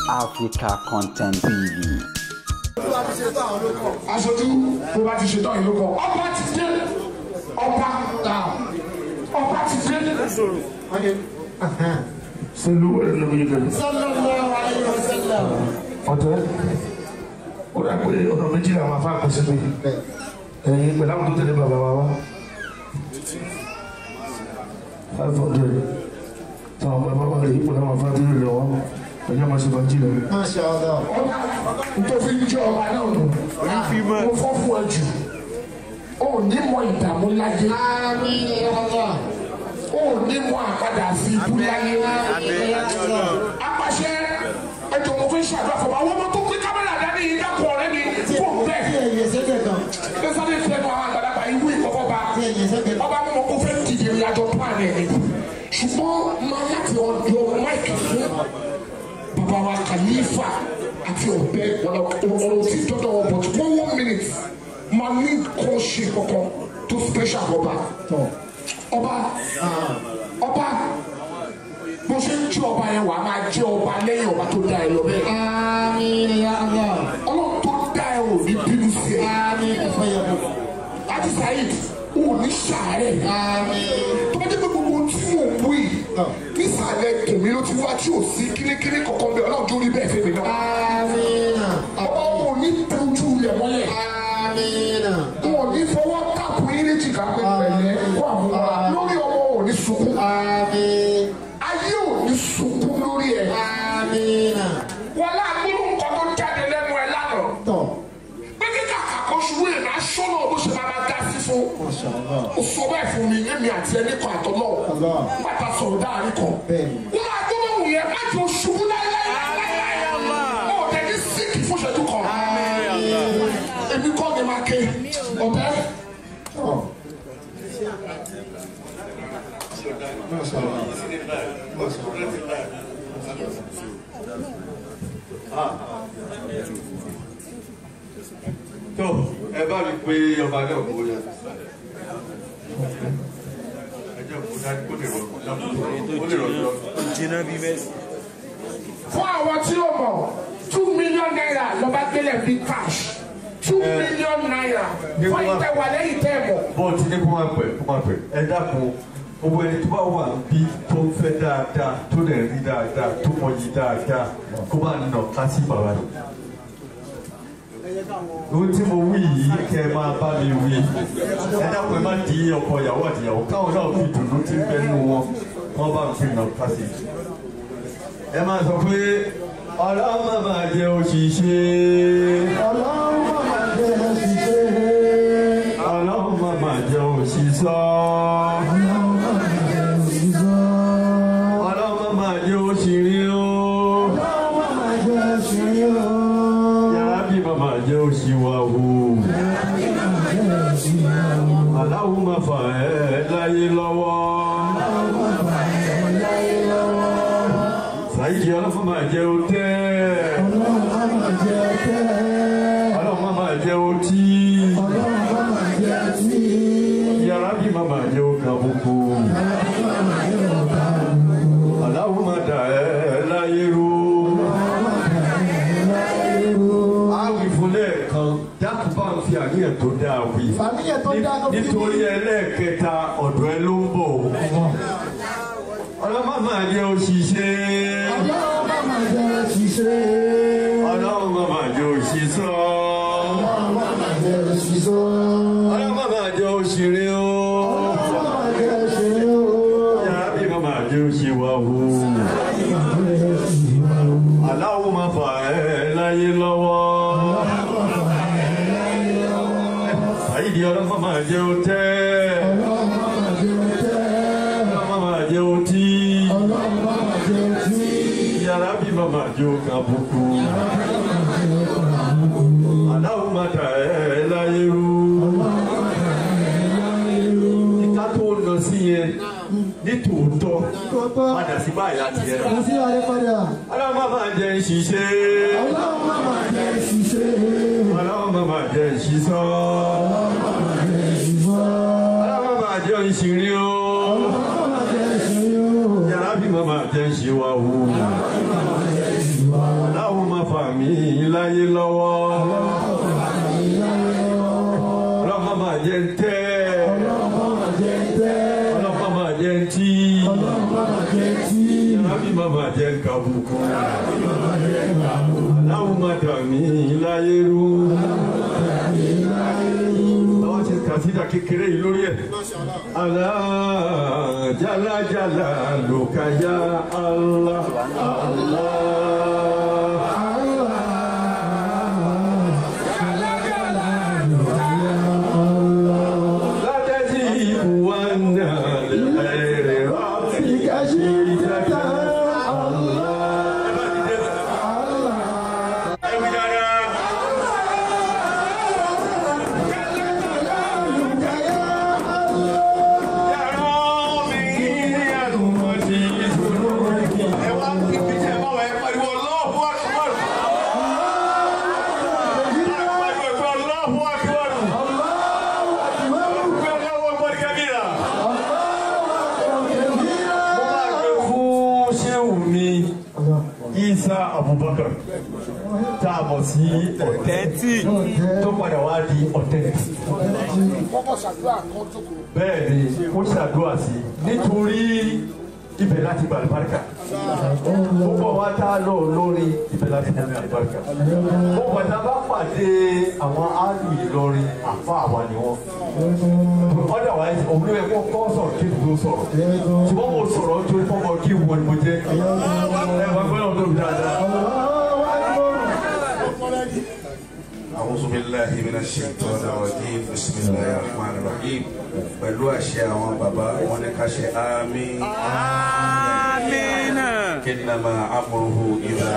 Africa Content TV. Aṣojú tó bá ti ṣetán ìlú kan, ọba ti dé, ọba ọba ti dé. Sẹ́lú ẹ̀rọ Sallallahu alayhi wa sallam. Ọ̀tẹ́ ó dà pé ọ̀nà méjì làwọn afá kò sí pé ẹ̀yin pẹ̀lú àwọn tó tẹ̀lé bàbá wa wá 500 táwọn bàbá wa rèé pẹ̀lú àwọn afá tó lè lọ́wọ́ ẹ̀yọ́ máa ṣe fàájì lọ. Masha Allah. Nítorí ń jẹ́ ọba náà nù, mo fọ́ fún ẹ jù, ó ní mọ ìdààmú láyé. Àmín ya Allah. Ó ní mọ àpadà sí ibú láyé. Apàṣẹ ẹjọ́ mo fi ń ṣàdúrà fún àwọn ọmọ tó gbé kámẹ́rà dání yìí dákun ọ̀rẹ́ mi kò bẹ́ẹ̀. Tí ẹ̀yẹ sẹ́kẹ̀ kan. Ẹ sáré fẹnu àwọn àgbàlagbà ìwé ìkọ́kọ́ bá. Tí ẹ̀yẹ sẹ́kẹ̀ kan. Ọba mímọ kó fẹ́ dìde ìrìnàjò plan ẹ̀ ni. Ṣùgbọ́n máa láti ọjọ́ máìkì fún bàbá wa Khalifa àti ọ̀bẹ ọ̀rọ̀ tí dọ́dọ̀ wọn but one minute máa ní kọ́ ṣe kankan tó special ọba. Ọba ọba bó ṣe ń jẹ́ ọba yẹn wàá máa jẹ́ ọba lẹ́yìn ọba tó dá ẹ lọ bẹ́ẹ̀. Àmín ya Allah. Ọlọ́run tó dá ẹ ò ní bínú sí ẹ. Àmín ẹ̀fọ́yẹ̀bù. Láti Saheed ò ní ṣàárẹ̀. Àmín. Tó bá jẹ́ pé gbogbo tí mò ń wí nísàlẹ̀ tèmi ló ti wá tí ò sí kíníkíní kankan bẹ́ẹ̀ Ọlọ́run tó rí bẹ́ẹ̀ fẹ́mi náà. Àmín. Ọba ò ní tẹ ojú ilẹ̀ mọ́lẹ̀. Àmín. Wọn ò ní fọwọ́ tàpù yín léjìká pé pẹ̀lẹ́ kó àwọn lórí ọmọ ò ní sunkún. Àmín. Ayé ò ní sunkún lórí ẹ̀. Àmín. Wọn láàgbọ́n nǹkan tó jáde lẹ́nu ẹ lánàá. Tọ̀. Pé kíkà kàkó ṣubú yẹn náà ṣọ́nà bó ṣe máa máa dá sí fún. Masha Allah. Ó sọ bẹ́ẹ̀ fún mi èmi àti ẹni kan àtọ́ náà. Allah. Bàtà sọ̀rọ̀ dáàrin kan. Bẹ́ẹ̀ni. Wọ́n máa gbọ́dọ̀ wù yẹn má jẹ́ oṣubú láíláíláíláí. Ó dẹ̀ ní síkì fún ìṣẹ́jú kan. Èmi kọ́ ni máa ké ọ̀bẹ. Tọ̀. Masha Allah. Masha Allah. Tó ẹ bá mi pé ọba náà kó yá ẹ jẹ́ kó dájú kó lè rọrùn kó lè rọrùn. Fún àwọn tí ó mọ̀, ₦2 million lọ́ba gbélé bí cash. ₦2 million fún ìtẹ̀wà lẹ́yìn tẹ́ mọ̀. Bó ti ní kó máa pẹ̀ kó máa pẹ̀ ẹ dákun gbogbo ẹni tó bá wà bí tó ń fẹ́ dáadáa tó lè rí dáadáa tó mọyì dáadáa kó máa nà ká sí bàbá rẹ̀. Ohun tí mo wí yìí kẹ́ ẹ máa bá mi wí ẹ dákun ẹ má di ọkọ ìyàwó àtìyàwó káwọn náà fi dùnú tí ń bẹ nínú wọn wọn bá ń fi nà ká sí. Ẹ máa sọ pé Ọlọ́run máa jẹ́ òṣìṣẹ́. Ọlọ́run máa jẹ́ òṣìṣẹ́. Ọlọ́run máa jẹ́ òṣìṣọ́. Ọlọ́run máa jẹ́ òṣìṣọ́. Ọlọ́run máa jẹ́ òṣìrí o. Ọlọ́run máa jẹ́ òṣìrí o. Yàrá bí màmá jẹ́ òṣìwà o. Aláwo máa fà ẹ́ láyé lọ́wọ́. Saheed Ọlọ́run máa jẹ́ òtẹ́. Ọlọ́run máa jẹ́ òtẹ́. Ọlọ́run máa jẹ́ òtí. Ọlọ́run máa jẹ́ òtí. Yàrá bí màmá jẹ́ òkàbùkù. Aláwo máa dà ẹ́ láyé rú. Á wí fún lẹ́ẹ̀kan, dákun bá ń fi àníyàn tó dáa wí. Fàníyàn tó dáa ló fi ní. Nítorí ẹlẹ́ẹ̀kẹta ọ̀dọ̀ ẹ ló ń bọ̀. Ọlọ́run máa jẹ́ òṣìṣẹ́. Ọlọ́run máa jẹ́ òṣìṣẹ́. Ọlọ́run máa jẹ́ òṣìṣọ́. Ọlọ́run máa jẹ́ òṣìṣọ́. Ọlọ́run máa jẹ́ òṣèré o. Ọlọ́run máa jẹ́ òṣèré o. Yàrá bí máa jẹ́ òṣìwà o. Aláwo máa fà ẹ́ láyé lọ́wọ́. Saheed Ọlọ́run máa jẹ́ òtẹ́. Ọlọ́run máa jẹ́ òtẹ́. Ọlọ́run máa jẹ́ òtí. Ọlọ́run máa jẹ́ òtí. Yàrá bí máa jẹ́ òkàbùkù. Aláwo máa dà ẹ́ láyé rú. Ìka tó ń lọ sí yẹn ní tòótọ́ padà sí báyìí láti yẹn. Kò sí àlẹ́ padà. Ọlọ́run máa jẹ́ ìṣiṣẹ́. Ọlọ́run máa jẹ́ ìṣiṣẹ́. Ọlọ́run máa jẹ́ ìṣiṣọ́. Ọlọ́run máa jẹ́ ìṣiṣọ́. Ọlọ́run máa jẹ́ ìṣirí o. Ọlọ́run máa jẹ́ ìṣirí o. Yàrá bí máa jẹ́ ìṣiwà o. mí láyé lọ́wọ́. Ọlọ́run má máa jẹ́ ń tẹ́. Ọlọ́run má máa jẹ́ ń tí. Yàrá má máa jẹ́ ń kàbùkù. Aláwọ̀ má dà mí láyé rú. Báwo ṣe kàsídà kékeré yìí lórí ẹ̀? Allah jala jala lukaya Allah Allah. Jala jala lukaya Allah. La tajibu anna li khayri rabbika shiddatan Allah. Allah. Isa Abubakar tá a mọ̀ sí ọ̀tẹ́ntì tó padà wá di ọ̀tẹ́ntì. Bẹ́ẹ̀ ni ó ṣàdúrà sí nítorí ibẹ̀ láti gba àlùbáríkà. Púpọ̀ wá tá a lọ lórí ibẹ̀ láti gba àlùbáríkà. Mo bàtà bá pàdé àwọn áàlù Ìlọrin àfa àwa ni wọ́n. Ọ̀dà wa òun ló yẹ kó kọ́ sọ̀rọ̀ kí n tó sọ̀rọ̀. Ṣùgbọ́n mo sọ̀rọ̀ nítorí fọ́mọ kí wọ́n ni mo jẹ́. Ẹ wá gbọ́dọ̀ tó dáadáa. A'udhu billahi minash shaitani rajim. Bismillahir rahmanir rahim. Pẹ̀lú àṣẹ àwọn bàbá wọn ní ká ṣe àmín. Àmín. Innama amruhu idha